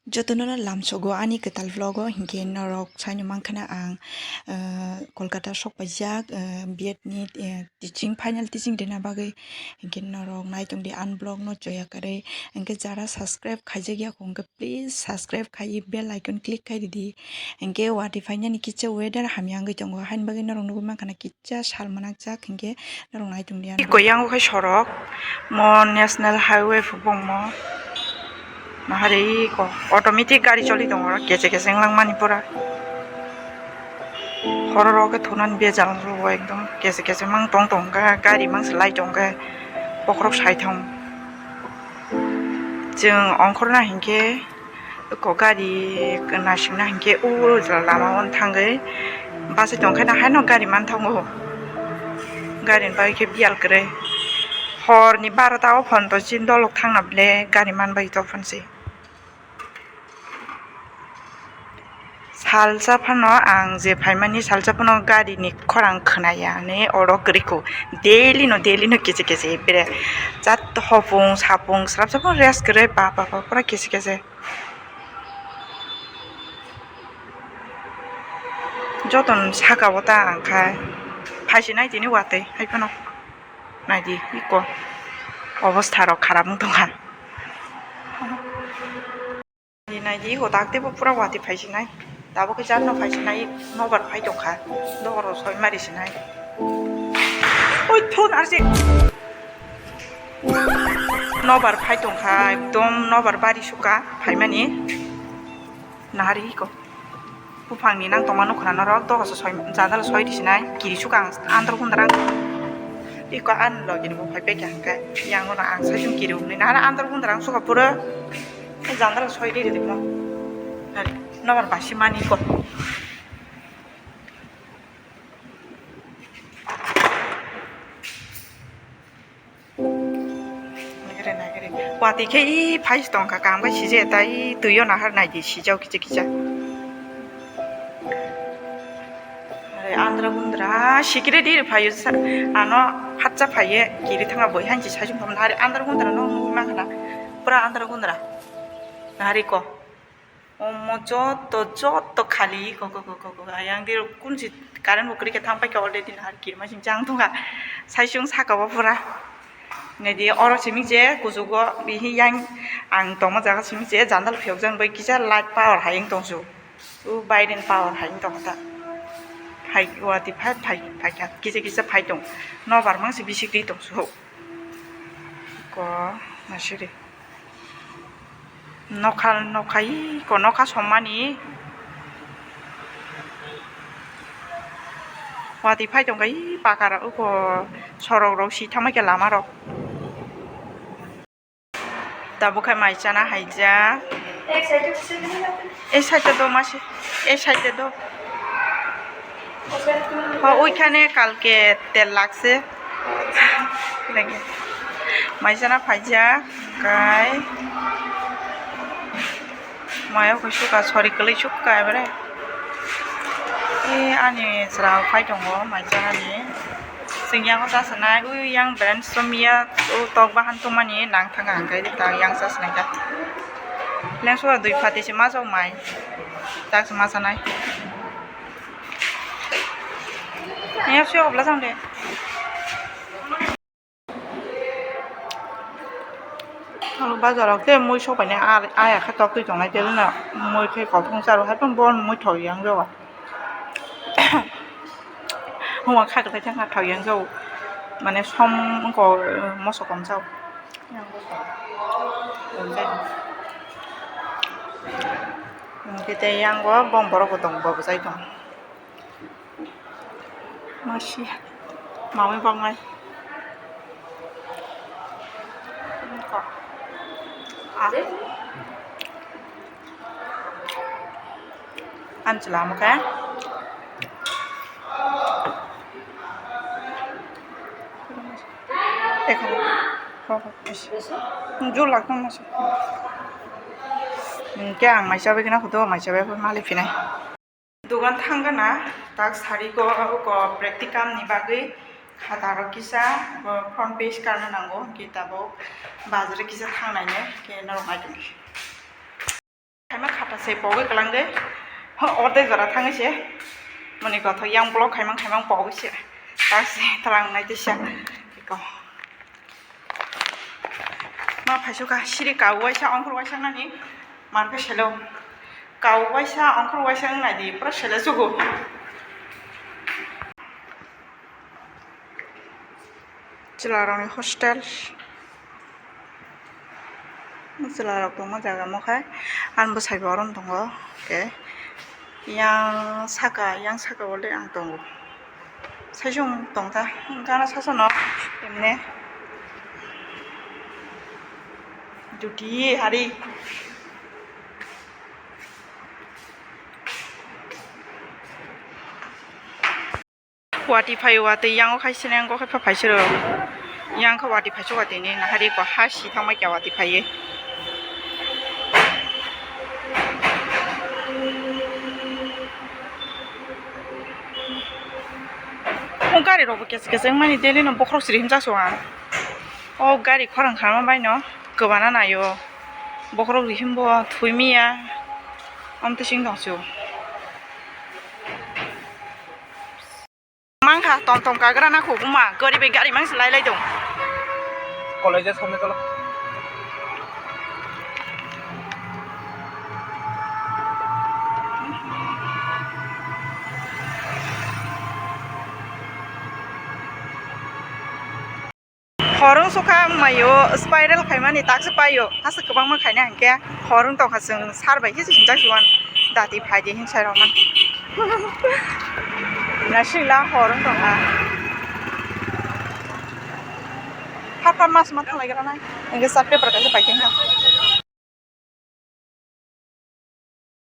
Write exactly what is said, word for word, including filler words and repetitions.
Jotono lamsogo ani kwtal vlogo, hinkhe norok saino mankha na ang, ah, Kolkata sok paijak, ah, B Ed ni, eh, teaching, final teaching rina bagwi. Hinkhe norok nai tongdi ani vlog no choya kwrwi. Hinkhe jara subscribe khaijak ya kho, hinkhe please subscribe khaiwi bell icon click khai ridi. Hinkhe watwi phainani kisa weather hamya wngwi tongo, haini bagwi norok nugwi mankha na kisa sal mwnakjak, hinkhe norok nai tongdi ani. Iko yango khe sorok, mo National Highway phubongmo. Nahari iko automatic gari choli tongo, oro kese kese wnglang mani pura. Hororo khe thunani bejal rwo ekdom kese kese mang tong tong kha, gari mang se lai tong khe bokhorok sai thung. Chwng ongkhorna hinkhe iko gari naisingna hinkhe o jora lama o thangwi bachai tong khe na haino gari man thango. Gari ni bagwi khe biyal kwrwi. Hor ni barota o phone to chin dolok thangna bwle gari man bai tong phone se. Salsa phano ang je phaimani salsa phano gari ni khorang khwnaya hinwi oro kwrwi kho. Daily no, daily no kisi kisi bere jat hopung sapung swrapsa phano rest kwrwi ba, ba, ba, pura kisi kisi. Joto ni saka o ta ang khai phaisi nai tini watwi hai phano. Naidi iko obostha rok kharap wng tongkha. Naidi iko dakti bo pura watwi phaisinai. Tabuk khe jarno phaisinai, nobar phai tongkha. Dohoro soi mari sinai. Oi thun arsi. Nobar phai tongkha, ekdom nobar bari suka phaimani. Nahari iko. Buphangni nang tongma nukha na norok, dohor se soi, jandal soi risinai, kiri suka ang andro gundra. Iko ani logi ni bo phai pekya hwnkhe, yang no ang saichung kiri wngnai, nahara andro gundra ang suka pura, jandal soi ri ri mo. Nari, nobar basi mani ko. Nagre, nagre. Watwi khe i phai tongkha, kaham khe sije, tai twi o nahar naidi, sijao kicha kicha. Are andra gundra, sikire di phaio sa, ano phatsa phaiye, kiri thanga boi hanchi sajung thom nahari andra gundra no nugwi mankha na, pura andra gundra. Nahari ko. Omo joto, joto khali ko, ko, ko, ko, ko, ayang di kun si current bo kwrwi khe thang paikha already nahar kirima sing chang thungkha. Saisung saka bo pura. Ngai di oro simi je kuchugo bihi yang ang tongma jaga simi je jandal phiyok jang bai kisa light power hai wng tong su. U biden power hai wng tong ta. Hai watwi phai, phai, phai kha. Kisa, kisa phai tong. Nobar mang si bisik ri tong su. Ko, nasiri. Nokha, nokha, iko nokha sommani. Watwi phai tongkha, i paka rok, uko sorok rok si thangma khe lama rok. Tabuk khe mai chana haijak. Ei side o do mase, ei side o do. Ho, oikhane kalke tel lakse. Mai chana phaijak, kai. Maya koi suka, sori kwlwi suka ebere. E ani chwra phai tongo, mai chanani. Chwng yango chasanai, ui yang brand somya, o tok bahan tongmani nang thanga hwnkhe ta yang chasanai kha. Lengsuka dui phatisa majok mai, tak se machanai. Yang sui obla jang de. Ang bazar rok tei mui sok painai, aya khe tok twi tongnai, tei mui khe kothong cha rw hai, bo mui thok yang jago. Hwnba kha kwthai thangkha thok yang jago, mane som wngkha, moso kom jago. Hwnkhe tei yang bo bong borok bo tongo, bo bwchai tongo. Masi, mawi bangnai. Ko. Ah. An chwla mo khe. Ekho. Ho, ho, masi. Jol lak tong masi. Hwnkhe ang mai chabai kheno, hoto mai chabai malik phinai. Dogan thang gana, tak sari ko, ko practicum ni bagwi khata rok kisa, bo front page karna nango, hwnkhe tabuk bazar o kisa thang nainai, hwnkhe norok nai tongdi. Sai pogwi kwlangwi, ho, ordek jora thangwi se. Moni kothok yang block khaimang khaimang pogwi se. Ta se twlang nai tisa. Eko. Ma phaisukha siri kau waisa ongkhor waisa nani. Mar khe selo. Kau waisa ongkhor waisa wng nai di, pura selo sugo. Chwlarokni hostel. Chwlarok tongma jaga omo khe. Ani bwsai bo oro tongo. Hwnkhe yang saka, yang saka o le ang tongo. Saichung tongkha. Gana sasano emne. Duty hari. Watwi phaio, watwi yango khai sini, yango khai pha phaisiro. Yang kha watwi phaisuk watwi ni nahari ko ha si thangma kya watwi phaiye. O gari rok bo kesa kesa wngmani daily no bokhorok siri himjak song ang. O gari khorang kharma bai no kwbana naio. Bokhorok rihim bo thwimiya. Amtwi sing tong su. Mangkha tom tom kagra na khubuma, gari bai gari mangsi lai lai dong. College samne cholo. Hor wng sukha wng maio, spiral khaimani taksa paio, aswk kwbangma khaina hinkhe hor wng tongkha, chwng sar bai khe se sinjak siwan dati phaidi hin sai rokman. Nasila hor wng tongkha. Phar phar mas ma thanglai gra nai, hinkhe chart paper kaisa paikhe wngkha.